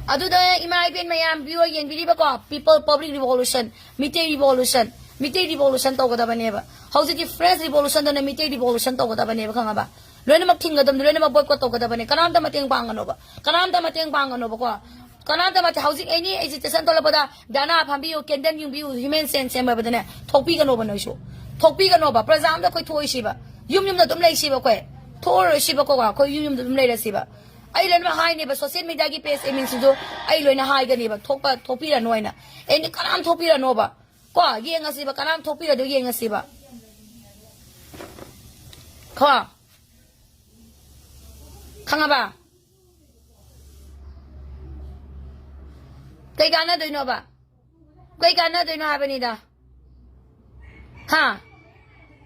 ꯑꯗꯨꯗ ꯏꯃꯥ ꯏꯕꯦꯟ ꯃꯌꯥꯝ viewer ꯌꯦꯡꯕꯤꯔꯤꯕꯀꯣ, People Public Revolution, Meitei Revolution, Meitei Revolution ꯇꯧꯒꯗꯕꯅꯦꯕ꯫ ꯍꯧꯖꯤꯛꯀꯤ French Revolution ꯗꯅ ꯃꯤꯇꯩ Revolution ꯇꯧꯒꯗꯕꯅꯦꯕ, ꯈꯪꯉꯕ? ꯂꯣꯏꯅꯃꯛ ꯊꯤꯡꯒꯗꯕꯅꯤ, ꯂꯣꯏꯅꯃꯛ boycott ꯇꯧꯒꯗꯕꯅꯦ꯫ ꯀꯅꯥꯝꯇ ꯃꯇꯦꯡ ꯄꯥꯡꯒꯅꯣꯕ, ꯀꯅꯥꯝꯇ ꯃꯇꯦꯡ ꯄꯥꯡꯒꯅꯣꯕꯀꯣ꯫ ꯀꯅꯥꯝꯇ ꯃꯇꯦꯡ, ꯍꯧꯖꯤꯛ any agitation ꯊꯣꯛꯂꯛꯄꯗ ꯙꯔꯅꯥ ꯐꯝꯕꯤꯌꯨ, candle ꯌꯨꯡꯕꯤꯌꯨ, human chain ꯁꯦꯝꯕꯗꯅꯦ ꯊꯣꯛꯄꯤꯒꯅꯣꯕ ꯅꯣꯏꯁꯨ꯫ ꯊꯣꯛꯄꯤꯒꯅꯣꯕ꯫ ꯄ꯭ꯔꯖꯥ ꯑꯝꯗ ꯑꯩꯈꯣꯏ ꯊꯣꯛꯏꯁꯤꯕ꯫ ꯌꯨꯝ ꯌꯨꯝꯗ ꯑꯗꯨꯝ ꯂꯩꯁꯤꯕ ꯑꯩꯈꯣꯏ꯫ ꯊꯣꯛꯑꯔꯣꯏꯁꯤꯕꯀꯣ, ꯑꯩꯈꯣꯏ ꯌꯨꯝ ꯌꯨꯝꯗ ꯑꯗꯨꯝ ꯂꯩꯔꯁꯤꯕ꯫ ꯑꯩ ꯂꯣꯏꯅꯃꯛ ꯍꯥꯏꯅꯦꯕ, social media ꯒꯤ page admin ꯁꯤꯡꯁꯨ ꯑꯩ ꯂꯣꯏꯅ ꯍꯥꯏꯒꯅꯦꯕ, ꯊꯣꯛꯄ, ꯊꯣꯛꯄꯤꯔꯅꯣ ꯍꯥꯏꯅ꯫ ꯑꯦꯅꯤ ꯀꯅꯥꯝ ꯊꯣꯛꯄꯤꯔꯅꯣꯕ꯫ ꯀꯣ, ꯌꯦꯡꯉꯁꯤꯕ, ꯀꯅꯥꯝ ꯊꯣꯛꯄꯤꯔꯗꯣ ꯌꯦꯡꯉꯁꯤꯕ꯫ ꯀꯣ? ꯈꯪꯉꯕ? ꯀꯩ ꯀꯥꯟꯅꯗꯣꯏꯅꯣꯕ? ꯀꯩ ꯀꯥꯟꯅꯗꯣꯏꯅꯣ ꯍꯥꯏꯕꯅꯤꯗ? ꯍꯥ?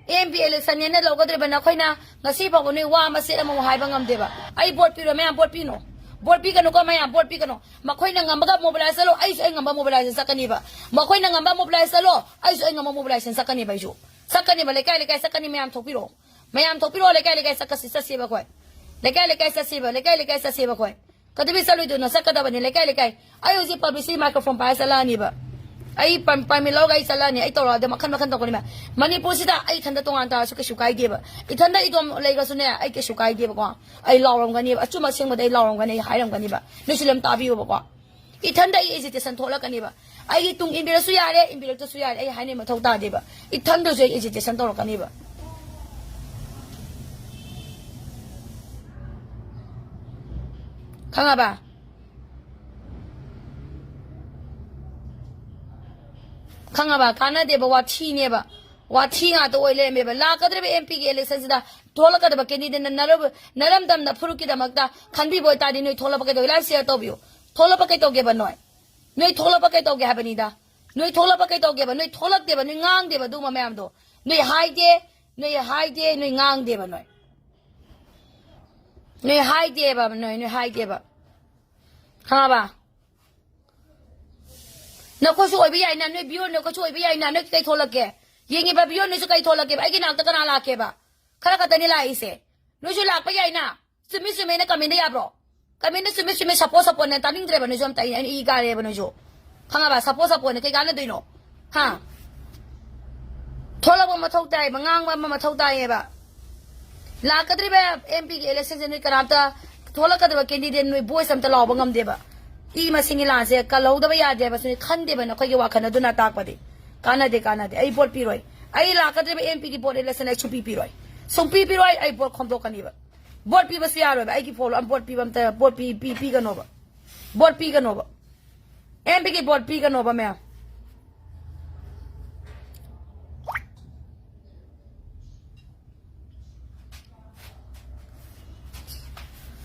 ꯑꯦꯝ ꯄꯤ election ꯅꯦꯅ ꯂꯧꯒꯗꯧꯔꯤꯕ ꯅꯈꯣꯏꯅ ꯉꯁꯤ ꯐꯥꯎꯕ ꯅꯣꯏ ꯋꯥ ꯃꯆꯦꯠ ꯑꯃꯃꯨꯛ ꯍꯥꯏꯕ ꯉꯝꯗꯦꯕ꯫ ꯑꯩ vote ꯄꯤꯔꯣꯏ, ꯃꯌꯥꯝ vote ꯄꯤꯅꯣ꯫ Vote ꯄꯤꯒꯅꯨꯀꯣ, ꯃꯌꯥꯝ vote ꯄꯤꯒꯅꯨ꯫ ꯃꯈꯣꯏꯅ ꯉꯝꯕꯒ mobilize ꯆꯠꯂꯣ, ꯑꯩꯁꯨ ꯑꯩ ꯉꯝꯕ mobilize ꯆꯠꯀꯅꯤꯕ꯫ ꯃꯈꯣꯏꯅ ꯉꯝꯕ mobilize ꯆꯠꯂꯣ, ꯑꯩꯁꯨ ꯑꯩ ꯉꯝꯕ mobilize ꯆꯠꯀꯅꯤꯕ ꯑꯩꯁꯨ꯫ ꯆꯠꯀꯅꯤꯕ, ꯂꯩꯀꯥꯏ ꯂꯩꯀꯥꯏ ꯆꯠꯀꯅꯤ, ꯃꯌꯥꯝ ꯊꯣꯛꯄꯤꯔꯛꯑꯣ꯫ ꯃꯌꯥꯝ ꯊꯣꯛꯄꯤꯔꯛꯑꯣ, ꯂꯩꯀꯥꯏ ꯂꯩꯀꯥꯏ ꯆꯠꯀꯁꯤ, ꯆꯠꯁꯦꯕ ꯑꯩꯈꯣꯏ꯫ ꯂꯩꯀꯥꯏ ꯂꯩꯀꯥꯏ ꯆꯠꯁꯦꯕ, ꯂꯩꯀꯥꯏ ꯂꯩꯀꯥꯏ ꯆꯠꯁꯦꯕ ꯑꯩꯈꯣꯏ꯫ ꯀꯩꯗꯧꯕꯩ ꯆꯠꯂꯣꯏꯗꯣꯏꯅꯣ? ꯆꯠꯀꯗꯕꯅꯤ, ꯂꯩꯀꯥꯏ ꯂꯩꯀꯥꯏ꯫ ꯑꯩ ꯍꯧꯖꯤꯛ publicity microphone ꯄꯥꯏꯔ ꯆꯠꯂꯛꯑꯅꯤꯕ꯫ ꯑꯩ ꯄꯔ-, permit ꯂꯧꯔꯒ ꯑꯩ ꯆꯠꯂꯛꯑꯅꯤ꯫ ꯑꯩ ꯇꯧꯔꯛꯑꯗꯤ ꯃꯈꯟ ꯃꯈꯟ ꯇꯧꯒꯅꯤꯕ꯫ ꯃꯅꯤꯄꯨꯔꯁꯤꯗ ꯑꯩ ꯏꯊꯟꯗ ꯇꯣꯉꯥꯟ ꯇꯥꯔꯁꯨ ꯀꯩꯁꯨ ꯀꯥꯏꯗꯦꯕ꯫ ꯏꯊꯟꯗ ꯏꯗꯣꯝ ꯂꯩꯔꯁꯨꯅꯦ, ꯑꯩ ꯀꯩꯁꯨ ꯀꯥꯏꯗꯦꯕꯀꯣ꯫ ꯑꯩ ꯂꯥꯎꯔꯝꯒꯅꯤꯕ꯫ ꯑꯆꯨꯝꯕ ꯑꯁꯦꯡꯕꯗ ꯑꯩ ꯂꯥꯎꯔꯝꯒꯅꯤ, ꯑꯩ ꯍꯥꯏꯔꯝꯒꯅꯤꯕ꯫ ꯅꯣꯏꯁꯨ ꯂꯣꯏ ꯇꯥꯕꯤꯌꯣꯕꯀꯣ꯫ ꯏꯊꯟꯗ ꯑꯩ agitation ꯊꯣꯛꯂꯛꯀꯅꯤꯕ꯫ ꯑꯩꯒꯤ ꯇꯨꯡ ꯏꯟꯕꯤꯔꯁꯨ ꯌꯥꯔꯦ, ꯏꯟꯕꯤꯔꯛꯇ꯭ꯔꯁꯨ ꯌꯥꯔꯦ, ꯑꯩ ꯍꯥꯏꯅꯤꯡꯕ ꯃꯊꯧ ꯇꯥꯗꯦꯕ꯫ ꯏꯊꯟꯗꯁꯨ ꯑꯩ agitation ꯇꯧꯔꯛꯀꯅꯤꯕ꯫ ꯈꯪꯉꯕ? ꯈꯪꯉꯕ? ꯀꯥꯟꯅꯗꯦꯕ, ꯋꯥꯊꯤꯅꯦꯕ꯫ ꯋꯥꯊꯤ ꯉꯥꯛꯇ ꯑꯣꯏ ꯂꯩꯔꯝꯃꯦꯕ꯫ ꯂꯥꯛꯀꯗꯧꯔꯤꯕ ꯑꯦꯝ ꯄꯤꯒꯤ ꯏꯂꯦꯛꯁꯟꯁꯤꯗ ꯊꯣꯛꯂꯛꯀꯗꯕ ꯀꯦꯟꯗꯤꯗꯦꯠꯅ ꯅꯔꯝ-, ꯅꯔꯝꯗꯝꯅ ꯐꯨꯔꯨꯞꯀꯤꯗꯃꯛꯇ ꯈꯟꯕꯤꯕ ꯑꯣꯏꯇꯥꯔꯗꯤ ꯅꯣꯏ ꯊꯣꯛꯂꯛꯄ ꯀꯩꯗꯧꯒꯦ? ꯂꯥꯏꯚ ꯁꯤꯌꯔ ꯇꯧꯕꯤꯌꯨ꯫ ꯊꯣꯛꯂꯛꯄ ꯀꯩꯗꯧꯒꯦꯕ ꯅꯣꯏ? ꯅꯣꯏ ꯊꯣꯛꯂꯛꯄ ꯀꯩꯗꯧꯒꯦ ꯍꯥꯏꯕꯅꯤꯗ? ꯅꯣꯏ ꯊꯣꯛꯂꯛꯄ ꯀꯩꯗꯧꯒꯦꯕ? ꯅꯣꯏ ꯊꯣꯛꯂꯛꯇꯦꯕ, ꯅꯣꯏ ꯉꯥꯡꯗꯦꯕ ꯑꯗꯨꯒꯨꯝꯕ ꯃꯌꯥꯝꯗꯣ꯫ ꯅꯣꯏ ꯍꯥꯏꯗꯦ, ꯅꯣꯏ ꯍꯥꯏꯗꯦ, ꯅꯣꯏ ꯉꯥꯡꯗꯦꯕ ꯅꯣꯏ꯫ ꯅꯣꯏ ꯍꯥꯏꯗꯦꯕ, ꯅꯣꯏ, ꯅꯣꯏ ꯍꯥꯏꯗꯦꯕ꯫ ꯈꯪꯉꯕ? ꯅꯈꯣꯏꯁꯨ ꯑꯣꯏꯕ ꯌꯥꯏꯅ, ꯅꯣꯏ ꯕꯤꯌꯣꯟ ꯅꯈꯣꯏꯁꯨ ꯑꯣꯏꯕ ꯌꯥꯏꯅ, ꯅꯣꯏ ꯀꯩ ꯊꯣꯛꯂꯛꯀꯦ? ꯌꯦꯡꯉꯤꯕ ꯕꯤꯌꯣꯟ ꯅꯣꯏꯁꯨ ꯀꯩ ꯊꯣꯛꯂꯛꯀꯦꯕ? ꯑꯩꯒꯤ ꯅꯥꯛꯇ ꯀꯅꯥ ꯂꯥꯛꯀꯦꯕ? ꯈꯔ ꯈꯛꯇꯅꯤ ꯂꯥꯛꯏꯁꯦ꯫ ꯅꯣꯏꯁꯨ ꯂꯥꯛꯄ ꯌꯥꯏꯅ꯫ ꯆꯨꯝꯃꯤ ꯆꯨꯝꯃꯦꯅ ꯀꯃꯦꯟꯗ ꯌꯥꯕ꯭ꯔꯣ? ꯀꯃꯦꯟꯗ ꯆꯨꯝꯃꯤ ꯆꯨꯝꯃꯤ, ꯁꯞꯄꯣꯔꯠ ꯁꯞꯄꯣꯔꯠꯅ ꯇꯥꯅꯤꯡꯗ꯭ꯔꯦꯕ ꯅꯣꯏꯁꯨ ꯑꯝꯇ꯫ ꯑꯩ, ꯑꯩꯅ ꯏ ꯀꯥꯔꯦꯕ ꯅꯣꯏꯁꯨ꯫ ꯈꯪꯉꯕ? ꯁꯞꯄꯣꯔꯠ ꯁꯞꯄꯣꯔꯠꯅ ꯀꯩ ꯀꯥꯟꯅꯗꯣꯏꯅꯣ? ꯍꯥ? ꯊꯣꯛꯂꯛꯄ ꯃꯊꯧ ꯇꯥꯏꯕ, ꯉꯥꯡꯕ ꯑꯃ ꯃꯊꯧ ꯇꯥꯏꯌꯦꯕ꯫ ꯂꯥꯛꯀꯗꯧꯔꯤꯕ ꯑꯦꯝ ꯄꯤꯒꯤ ꯏꯂꯦꯛꯁꯟꯁꯦ ꯅꯣꯏ ꯀꯅꯥꯝꯇ ꯊꯣꯛꯂꯛꯀꯗꯕ ꯀꯦꯟꯗꯤꯗꯦꯠ ꯅꯣꯏ ꯚꯣꯏꯁ ꯑꯝꯇ ꯂꯥꯎꯕ ꯉꯝꯗꯦꯕ꯫ ꯏ ꯃꯁꯤꯡꯒꯤ ꯂꯥꯟꯁꯦ ꯀꯜꯍꯧꯗꯕ ꯌꯥꯗꯦ ꯍꯥꯏꯕꯁꯨ ꯅꯣꯏ ꯈꯟꯗꯦꯕ ꯅꯈꯣꯏꯒꯤ ꯋꯥꯈꯜ ꯑꯗꯨꯅ ꯇꯥꯛꯄꯗꯤ꯫ ꯀꯥꯟꯅꯗꯦ, ꯀꯥꯟꯅꯗꯦ꯫ ꯑꯩ ꯚꯣꯠ ꯄꯤꯔꯣꯏ꯫ ꯑꯩ ꯂꯥꯛꯀꯗꯧꯔꯤꯕ ꯑꯦꯝ ꯄꯤꯒꯤ ꯚꯣꯠ ꯏꯂꯦꯛꯁꯟ ꯑꯩ ꯁꯨꯡꯄꯤ ꯄꯤꯔꯣꯏ꯫ ꯁꯨꯡꯄꯤ ꯄꯤꯔꯣꯏ, ꯑꯩ ꯚꯣꯠ ꯈꯣꯝꯗꯣꯛꯀꯅꯤꯕ꯫ ꯚꯣꯠ ꯄꯤꯕꯁꯨ ꯌꯥꯔꯣꯏꯕ꯫ ꯑꯩꯒꯤ ꯐꯣꯟ ꯑꯃ ꯚꯣꯠ ꯄꯤꯕ ꯑꯝꯇ, ꯚꯣꯠ ꯄꯤ-, ꯄꯤ-, ꯄꯤꯒꯅꯣꯕ꯫ ꯚꯣꯠ ꯄꯤꯒꯅꯣꯕ꯫ ꯑꯦꯝ ꯄꯤꯒꯤ ꯚꯣꯠ ꯄꯤꯒꯅꯣꯕ ꯃꯌꯥꯝ꯫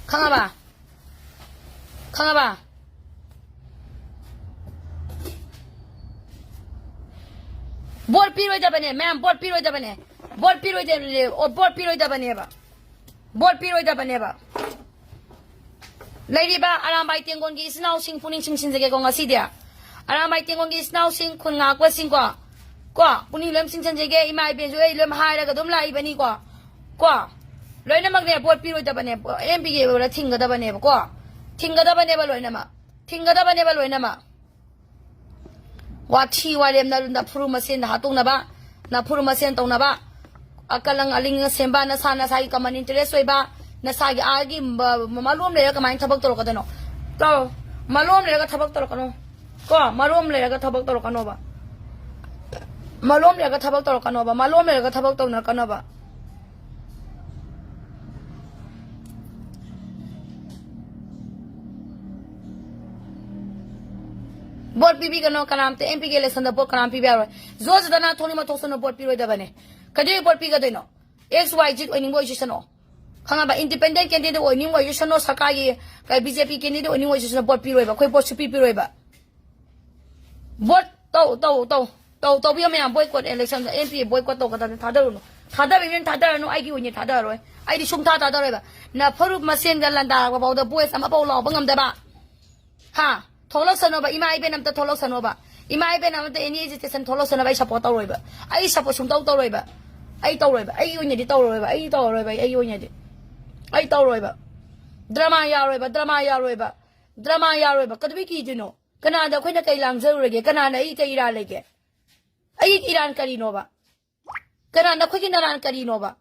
ꯈꯪꯉꯕ? ꯈꯪꯉꯕ? ꯚꯣꯠ ꯄꯤꯔꯣꯏꯗꯕꯅꯦ ꯃꯌꯥꯝ, ꯚꯣꯠ ꯄꯤꯔꯣꯏꯗꯕꯅꯦ꯫ ꯚꯣꯠ ꯄꯤꯔꯣꯏꯗꯕꯅꯦ꯫ ꯑꯣ, ꯚꯣꯠ ꯄꯤꯔꯣꯏꯗꯕꯅꯦꯕ꯫ ꯚꯣꯠ ꯄꯤꯔꯣꯏꯗꯕꯅꯦꯕ꯫ ꯂꯩꯔꯤꯕ ꯑꯔꯥꯝꯕꯥꯏ ꯇꯦꯡꯒꯣꯟꯒꯤ ꯏꯆꯤꯟ ꯏꯅꯥꯎꯁꯤꯡ ꯄꯨꯛꯅꯤꯡ ꯆꯤꯡꯁꯤꯟꯖꯒꯦꯀꯣ ꯉꯁꯤꯗꯤ꯫ ꯑꯔꯥꯝꯕꯥꯏ ꯇꯦꯡꯒꯣꯟꯒꯤ ꯏꯆꯤꯟ ꯏꯅꯥꯎꯁꯤꯡ, ꯈꯨꯟ ꯉꯥꯛꯄꯁꯤꯡꯀꯣ, ꯀꯣ, ꯄꯨꯛꯅꯤꯡ ꯂꯣꯏ ꯆꯤꯡꯁꯤꯟꯖꯒꯦ꯫ ꯏꯃꯥ ꯏꯕꯦꯟꯁꯨ ꯑꯩ ꯂꯣꯏ ꯍꯥꯏꯔꯒ ꯑꯗꯨꯝ ꯂꯥꯛꯏꯕꯅꯤꯀꯣ꯫ ꯀꯣ, ꯂꯣꯏꯅꯃꯛꯅꯦ ꯚꯣꯠ ꯄꯤꯔꯣꯏꯗꯕꯅꯦ꯫ ꯑꯦꯝ ꯄꯤꯒꯤ ꯑꯣꯏꯔ ꯊꯤꯡꯒꯗꯕꯅꯦꯕꯀꯣ꯫ ꯊꯤꯡꯒꯗꯕꯅꯦꯕ ꯂꯣꯏꯅꯃꯛ꯫ ꯊꯤꯡꯒꯗꯕꯅꯦꯕ ꯂꯣꯏꯅꯃꯛ꯫ ꯋꯥꯊꯤ ꯋꯥꯔꯦꯝ ꯅ-, ꯅꯐꯨꯔꯨ ꯃꯁꯦꯟ ꯍꯥꯠꯇꯣꯛꯅꯕ, ꯅꯐꯨꯔꯨ ꯃꯁꯦꯟ ꯇꯧꯅꯕ, ꯑꯀꯂꯪ ꯑꯂꯤꯡ ꯁꯦꯝꯕ, ꯅꯁꯥ ꯅꯁꯥꯒꯤ ꯀꯃꯟ ꯏꯟꯇꯔꯦꯁ ꯑꯣꯏꯕ, ꯅꯁꯥꯒꯤ ꯑꯥꯒꯤ ꯃ-, ꯃ-, ꯃꯂꯣꯝ ꯂꯩꯔꯒ ꯀꯃꯥꯏꯅ ꯊꯕꯛ ꯇꯧꯔꯛꯀꯗꯣꯏꯅꯣ? ꯇꯧ-, ꯃꯂꯣꯝ ꯂꯩꯔꯒ ꯊꯕꯛ ꯇꯧꯔꯛꯀꯅꯨ꯫ ꯀꯣ, ꯃꯂꯣꯝ ꯂꯩꯔꯒ ꯊꯕꯛ ꯇꯧꯔꯛꯀꯅꯣꯕ꯫ ꯃꯂꯣꯝ ꯂꯩꯔꯒ ꯊꯕꯛ ꯇꯧꯔꯛꯀꯅꯣꯕ꯫ ꯃꯂꯣꯝ ꯂꯩꯔꯒ ꯊꯕꯛ ꯇꯧꯅꯔꯛꯀꯅꯣꯕ꯫ ꯚꯣꯠ ꯄꯤꯕꯤꯒꯅꯣ ꯀꯅꯥꯝꯇ꯫ ꯑꯦꯝ ꯄꯤꯒꯤ ꯏꯂꯦꯛꯁꯟꯗ ꯚꯣꯠ ꯀꯅꯥꯝ ꯄꯤꯕ ꯌꯥꯔꯣꯏ꯫ ꯖꯣꯔꯖꯇꯅ ꯊꯣꯛꯅꯤꯡꯕ ꯊꯣꯛꯁꯅꯨ, ꯚꯣꯠ ꯄꯤꯔꯣꯏꯗꯕꯅꯦ꯫ ꯀꯩꯗꯧꯕꯩ ꯚꯣꯠ ꯄꯤꯒꯗꯣꯏꯅꯣ? ꯑꯦꯛꯁ ꯋꯥꯏ ꯖꯦꯠ ꯑꯣꯏꯅꯤꯡꯕ ꯑꯣꯏꯖꯁꯅꯣ, ꯈꯪꯉꯕ? ꯏꯟꯗꯤꯄꯦꯟꯗꯦꯟ ꯀꯦꯟꯗꯤꯗꯦꯠ ꯑꯣꯏꯅꯤꯡꯕ ꯑꯣꯏꯖꯁꯅꯣ, ꯁꯔꯀꯥꯔꯒꯤ ꯕꯤ ꯖꯦ ꯄꯤ ꯀꯦꯟꯗꯤꯗꯦꯠ ꯑꯣꯏꯅꯤꯡꯕ ꯑꯣꯏꯖꯁꯅꯣ, ꯚꯣꯠ ꯄꯤꯔꯣꯏꯕ꯫ ꯑꯩꯈꯣꯏ ꯚꯣꯠ ꯁꯨꯄꯤ ꯄꯤꯔꯣꯏꯕ꯫ ꯚꯣꯠ ꯇꯧ ꯇꯧ ꯇꯧ ꯇꯧ ꯇꯧꯕꯤꯌꯣ ꯃꯌꯥꯝ, ꯕꯣꯏꯀꯣꯠ ꯏꯂꯦꯛꯁꯟꯗ꯫ ꯑꯦꯝ ꯄꯤ ꯕꯣꯏꯀꯣꯠ ꯇꯧꯒꯗꯕꯅꯤ꯫ ꯊꯥꯗꯔꯨꯅꯨ꯫ ꯊꯥꯗꯕꯤꯕꯅ ꯊꯥꯗꯔꯅꯨ, ꯑꯩꯒꯤ ꯑꯣꯏꯅ ꯊꯥꯗꯔꯔꯣꯏ꯫ ꯑꯩꯗꯤ ꯁꯨꯡꯊꯥ ꯊꯥꯗꯔꯣꯏꯕ꯫ ꯅꯐꯨꯔꯨꯞ ꯃꯁꯦꯟꯒ ꯂꯥꯟꯗꯥꯔꯛꯄ ꯐꯥꯎꯗ ꯚꯣꯏꯁ ꯑꯃꯐꯥꯎ ꯂꯥꯎꯕ ꯉꯝꯗꯕ꯫ ꯍꯥ? ꯊꯣꯛꯂꯛꯁꯅꯣꯕ, ꯏꯃꯥ ꯏꯕꯦꯟ ꯑꯝꯇ ꯊꯣꯛꯂꯛꯁꯅꯣꯕ꯫ ꯏꯃꯥ ꯏꯕꯦꯟ ꯑꯃꯇ ꯑꯦꯅꯤ ꯑꯦꯖꯤꯇꯦꯁꯟ ꯊꯣꯛꯂꯛꯁꯅꯣꯕ꯫ ꯑꯩ ꯁꯞꯄꯣꯔꯠ ꯇꯧꯔꯣꯏꯕ꯫ ꯑꯩ ꯁꯞꯄꯣꯔꯠ ꯁꯨꯡꯇꯧ ꯇꯧꯔꯣꯏꯕ꯫ ꯑꯩ ꯇꯧꯔꯣꯏꯕ꯫ ꯑꯩꯒꯤ ꯑꯣꯏꯅꯗꯤ ꯇꯧꯔꯔꯣꯏꯕ꯫ ꯑꯩ ꯇꯧꯔꯔꯣꯏꯕ꯫ ꯑꯩ ꯑꯣꯏꯅꯗꯤ꯫ ꯑꯩ ꯇꯧꯔꯣꯏꯕ꯫ ꯗ꯭ꯔꯃꯥ ꯌꯥꯔꯣꯏꯕ꯫ ꯗ꯭ꯔꯃꯥ ꯌꯥꯔꯣꯏꯕ꯫ ꯗ꯭ꯔꯃꯥ ꯌꯥꯔꯣꯏꯕ꯫ ꯀꯩꯗꯧꯕꯩ ꯀꯤꯗꯣꯏꯅꯣ? ꯀꯅꯥꯗ ꯑꯩꯈꯣꯏꯅ ꯀꯩ ꯂꯥꯡꯖꯔꯨꯔꯒꯦ? ꯀꯅꯥꯅ ꯑꯩ ꯀꯩ ꯏꯔꯥꯟ ꯂꯩꯒꯦ? ꯑꯩ ꯏꯔꯥꯟ ꯀꯔꯤꯅꯣꯕ? ꯀꯅꯥ ꯅꯈꯣꯏꯒꯤ ꯅꯔꯥꯟ ꯀꯔꯤꯅꯣꯕ?